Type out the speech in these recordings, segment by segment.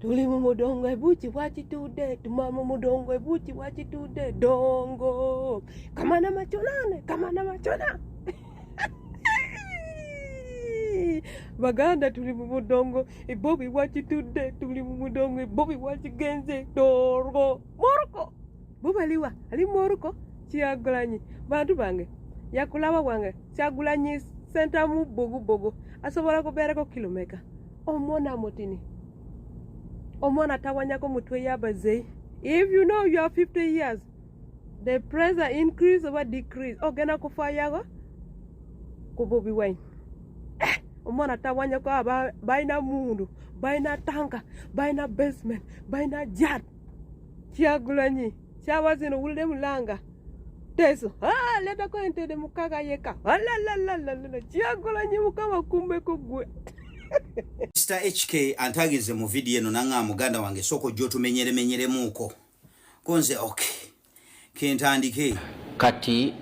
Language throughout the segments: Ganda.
Tuli mu mudongo, ebuki bwakitudde. Tuma mu mudongo, ebuki bwakitudde. Dongo kamana machonane, kamana machona. Baganda, tuli mu mudongo, ebobi bwakitudde. Tuli mu mudongo, ebobi bwakigenze. Dorgo moroko bubaliwa ali moroko. Kyagulanyi, bantu bange, yakulaba bwange. Kyagulanyi Sentamu bogubogo asobola kubeerako kilomeka omwana mutini, omwana atawanyako mutwe y'abazeyi. If you know you are 50 years, the pressure increase oba decrease, ogenda kufayago ku Bobi Wine. Eh, omwana atawanyako aba balina mundu, balina tanka, balina basement, balina jet. Kyagulanyi kyawa zino wulire mulanga teso. Ah, letako entede mukaga yeka. Alalalalala, Kyagulanyi, Mukama kumbeko gwe. Mr HK antagize mu video eno nanga muganda wange, soko ojja otumenyeremenyeremuuko konze. Okay, kentandike. Kati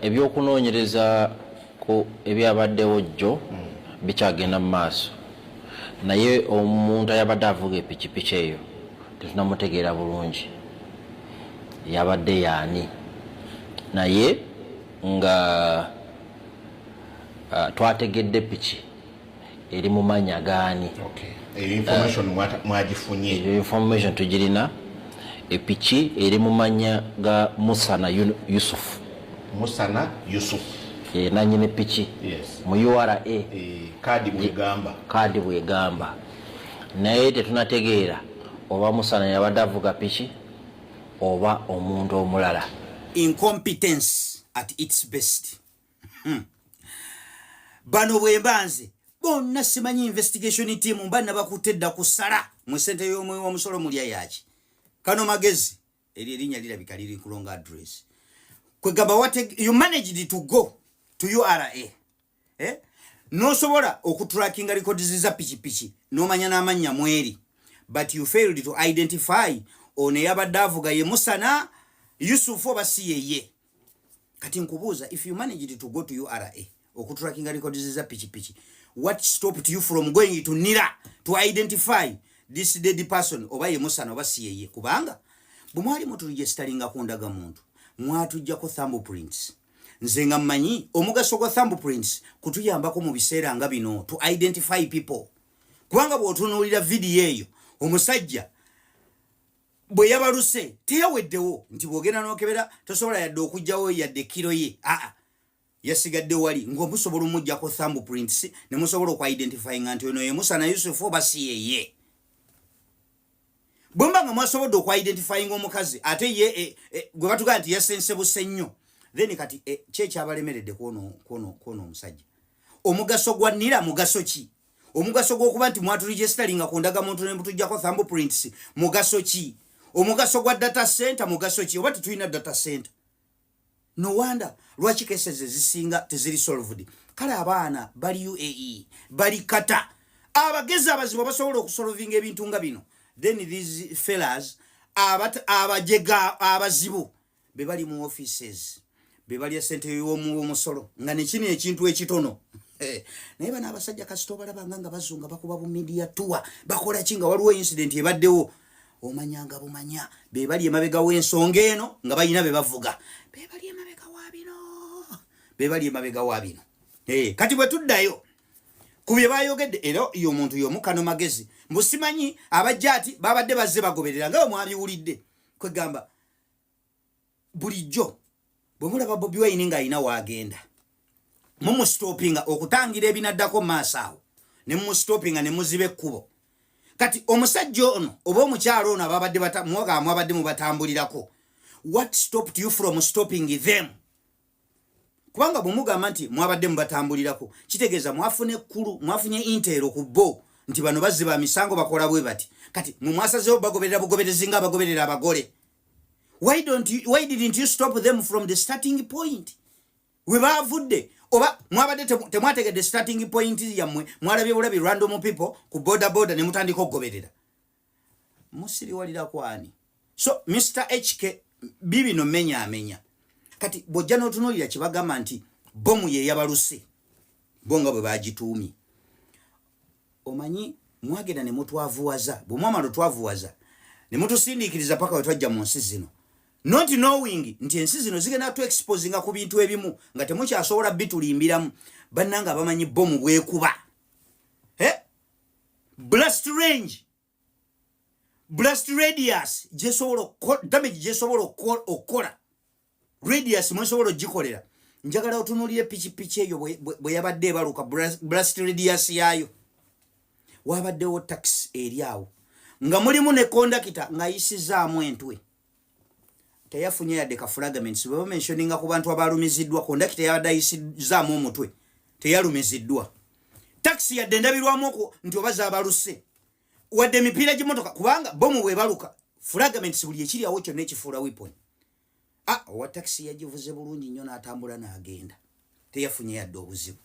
ebyokunoonyereza ku ebyabaddewo jjo bikyagenda mu maaso, naye omuntu ayabadde avuga epikipiki eyo tetunamutegeera bulungi yabadde yaani, naye nga twategedde piki eri mu mannya gaani. Eyo information mwagifunye? Eyo information tugirina. Epiki eri mu mannya ga Musana Yusuf. Musana Yusuf. Ye nanyini piki. Mu URA. Eh, kaadi bwegamba. Kaadi bwegamba, naye tetunategeera oba Musana yabadde avuga piki oba omuntu omulala. Incompetence at its best. Bano bwe mba nze bonna simanyi investigation team mba nabakutte dda kusala mu sente y'omwe w'omusolo mulya yaki. Kano magezi, eryo erinnya lirabika liri ku wrong address. Kwegamba what you managed to go to URA, eh? Nosobola okutrackinga records za pikipiki nomanya n'amannya mweri, but you failed to identify ono eyabadde avuga ye Musana Yusufu oba si yeye. Kati nkubuuza, if you managed to go to URA okutrackinga records za pikipiki, what stopped you from going to NIRA to identify this dead person oba ye Musana oba si yeye? Kubanga bwe mwali muturegisteringa ku ndagamuntu, mwatuggyako thumb prints. Nze nga mmanyi omugaso gwa thumb prints kutuyambako mu biseera nga bino to identify people, kubanga bw'otunuulira vidiyo eyo, omusajja bwe yabaluse teyaweddewo nti bw'ogenda n'okebera tosobola yadde okugjawo yadde kiro ye. Aa, yasigadde wali ng'omusobola omuggyako thumb prints ne musobola okuidentifyinga nti ono ye Musana Yusufu oba si yeye. Bwe mba nga mwasobodde okuidentifyinga omukazi, ate ye gwe batugamba nti yasensebuse nnyo, then kati ki ekyabalemeredde kwono omusajja? Omugaso gwa NIRA mugaso ki? Omugaso gw'okuba nti mwaturegisteringa ku ndagamuntu ne mutuggyako thumb prints mugaso ki? Omugaso gwa data center mugaso ki, oba tetulina data center? No wonder lwaki cases ezisinga teziri solved. Kale abaana bali UAE, bali kata abagezi abazibu abasobola okusolvinga ebintu nga bino. Then these fellas abajega abazibu be bali mu offices, be balya sente y'omusolo nga nekino ekintu ekitono. Eh, naye bano abasajja kasita obalabanga nga bazunga, bakuba bu media tour, bakola ki, nga waliwo incident ebaddewo, omanyanga bumanya be bali emabega w'ensonga eno, nga balina be bavuga, be bali emabega wa bino, be bali emabega wa bino. Eh, kati bwe tuddayo ku bye bayogedde, era y'omuntu y'omu kano magezi mbu simanyi abajja ati babadde bazze bagoberera nga bwe mwabiwulidde. Kwegamba bulijjo bwe mulaba Bobi Wine ng'alina waagenda, mumustopinga okutangira ebinaddako mu maaso awo, ne mumustopinga ne muziba ekkubo. Kati omusajja ono oba omukyalo ono ababadde muwaga mwabadde mubatambulirako, what stopped you from stopping them? Kubanga bwe mugamba nti mwabadde mubatambulirako, kitegeeza mwafuna ekkulu, mwafunye intel ku bo nti bano bazzi ba misango, bakola bwe bati. Kati mwe mwasazeewo bagoberera bugoberezi nga abagoberera abagole. Why didn't you stop them from the starting point we baavudde? Oba mwabadde temwategedde starting point yammwe, mwalabye bulabi random people ku boda boda ne mutandika okugoberera? Musiriwalira kwani? So Mr HK, bibino menya amenya. Kati bw'ojja n'otunuulira kibagamba nti bomu ye yabaluse, bo nga bwe bagituumye, omanyi Mwagenda ne mutwavuwaza, bwe mwamala otwavuwaza ne mutusindiikiriza paka we twajja mu nsi zino, not knowing nti ensi zino zigenda tu exposinga ku bintu ebimu nga temukyasobola bitulimbiramu. Bannanga abamanyi bomu bwekuba, eh? Blast range, blast radius gyesobola, damage gyesobola okukola, radius mwesobola ogikolera. Njagala otunuulire pikipiki eyo bwe yabadde ebaluka, blast radius yaayo. Wabaddewo taxi eri awo nga mulimu ne kondakita ng'ayisizaamu entwe, teyafunye yadde ka fragments. Bwe bamentioninga ku bantu abalumiziddwa, kondakita yabadde ayisizaamu omutwe, teyalumiziddwa. Taxi yadde endabirwamu okwo nti oba zaabaluse, wadde emipiira gy'emmotoka, kubanga bomu bwebaluka fragments, buli ekiri awo kyonna ekifuula weapon. Ah, owa taxi yagivuze bulungi nnyo n'atambula n'agenda, teyafunye yadde obuzibu.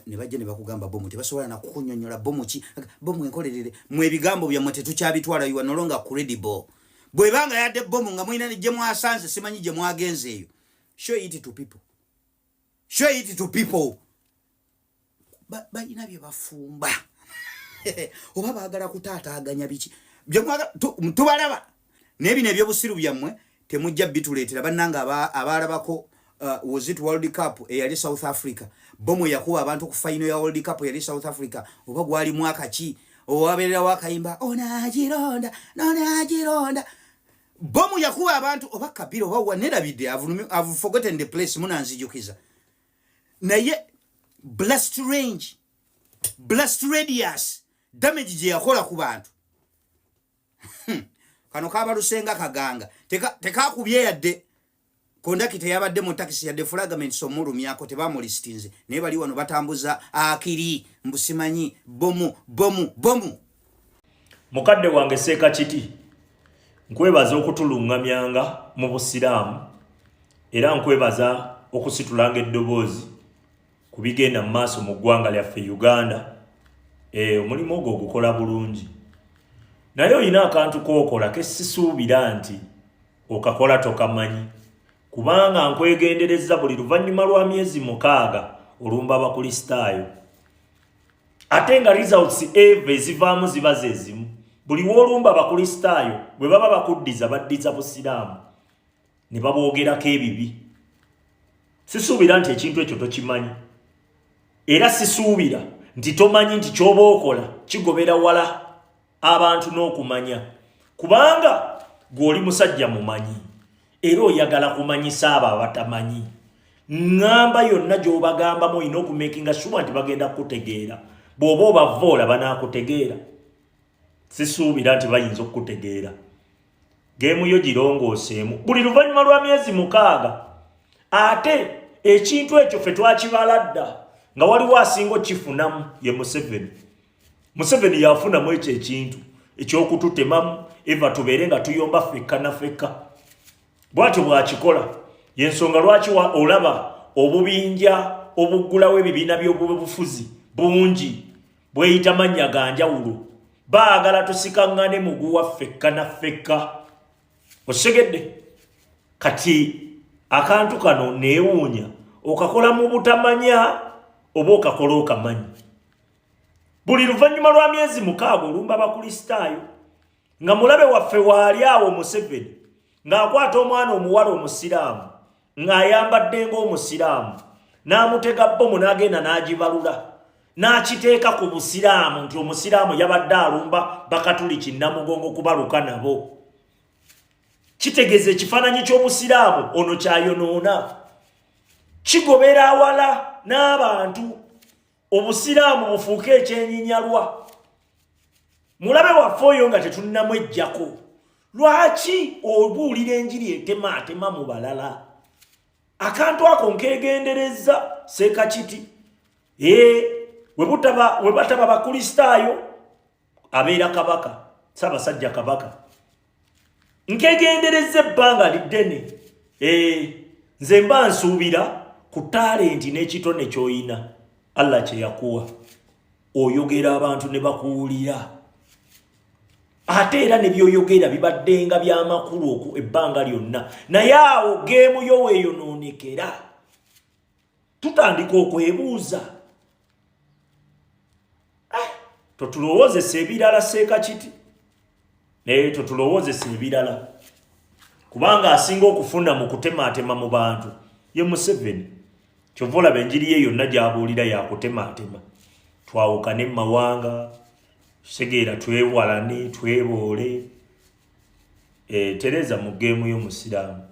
Ne bajja ne bakugamba bomu, tebasobola nakukunyonyola bomu ki, bomu enkolerere. Mwe ebigambo byammwe tetukyabitwala, you are no longer credible. Bwebanga yadde bomu nga mulina ne gye mwasanze, simanyi gye mwagenze eyo, show it to people, show it to people. Balina bye bafumba oba baagala kutaataaganya biki. Tubalaba naye bino ebyobusiru byammwe temujja bituleetera. Bannanga abaalabako, was it World Cup eyali South Africa, bomu yakuba abantu ku final ya World Cup eyali South Africa, oba gwali mwaka ki, owabeererawo akayimba onagironda nonagironda, bomu yakuba abantu oba kabira oba wanerabidde. I've forgotten the place, munanzijukiza. Naye blast range, blast radius, damage gye yakola ku bantu. Kano kabalusenga kaganga, tekakubye yadde kondakita yabadde mu takisi, yadde fragments omulumyako tebamulistinze. Naye bali wano batambuza akiri mbusimanyi bomu bomu bomu. Mukadde wange Seeka Kiti, nkwebaza okutuluŋŋamyanga mu busiraamu, era nkwebaza okusitulanga eddoboozi ku bigenda mu maaso mu ggwanga lyaffe Uganda. Omulimu ogwo ogukola bulungi, naye olina akantu kookola kesisuubira nti okakola tokamanyi, kubanga nkwegendereza buli luvannyuma lwa myezi 6 olumba Abakristaayo, ate nga results eva ezivaamu ziba zezimu. Buli woolumba Abakristaayo, bwe baba bakuddiza, baddiza busiraamu ne babwogerako ebibi. Sisuubira nti ekintu ekyo tokimanyi, era sisuubira nti tomanyi nti kyoba okola kigobera wala abantu n'okumanya, kubanga gw'oli musajja mumanyi era oyagala kumanyisa abo abatamanyi. Ŋŋamba yonna gy'obagambamu olina okumakinga sure nti bagenda kukutegeera. Bw'oba obavoola banaakutegeera? Sisuubira nti bayinza okukutegeera. Game yo girongooseemu buli luvannyuma lwa myezi 6. Ate ekintu ekyo ffe twakibala dda nga waliwo asinga okifunamu, ye Museveni. Museveni yafunamu ekyo ekintu ekyokututemamu, eva tubeere nga tuyomba ffekka na ffekka. Bwatyo bwakikola. Yensonga lwaki olaba obubinja obuggulawo ebibiina by'obufuzi bungi bweyita mannya ga njawulo. Baagala tusikaŋŋane muguwa ffekka na ffekka. Osegedde? Kati akantu kano neewuunya, okakola mu butamanya oba okakola okamanyi? Buli luvannyuma lwa myezi 6 olumba Abakristaayo, nga mulabe waffe waali awo Museveni ng'akwata omwana omuwala omusiraamu ng'ayambadde ng'omusiraamu, n'amutega bomu, n'agenda n'agibalula, n'akiteeka ku busiraamu nti omusiraamu yabadde alumba Bakatuliki Namugongo kubaluka nabo. Kitegeeza ekifaananyi ky'obusiraamu ono kyayonoona kigobera awala n'abantu, obusiraamu bufuuke ekyenyinyalwa. Mulabe waffe oyo nga tetunnamwejjako, lwaki obuulira enjiri etemaatema mu balala? Akantu ako nkegendereza, Seeka Kiti. Ee, we bataba Bakristaayo abeera kabaka, Ssaabasajja Kabaka. Nkegendereza ebbanga liddene. Ee, nze mba nsuubira ku talenti n'ekitone ky'oyina Allah kye yakuwa, oyogera abantu ne bakuwulira, ate era ne byoyogera bibaddenga by'amakulu oku ebbanga lyonna. Naye awo game yo weeyonoonekera, tutandika okwebuuza. Totulowoozesa ebirala Seeka Kiti, naye totulowoozesa ebirala, kubanga asinga okufuna mu kutemaatema mu bantu ye Museveni. Kyova olaba enjiri ye yonna gy'abuulira yakutemaatema, twawukane mu mawanga, kitegeera, twewalane, tweboole. Tereza mu geemu y'omusiraamu.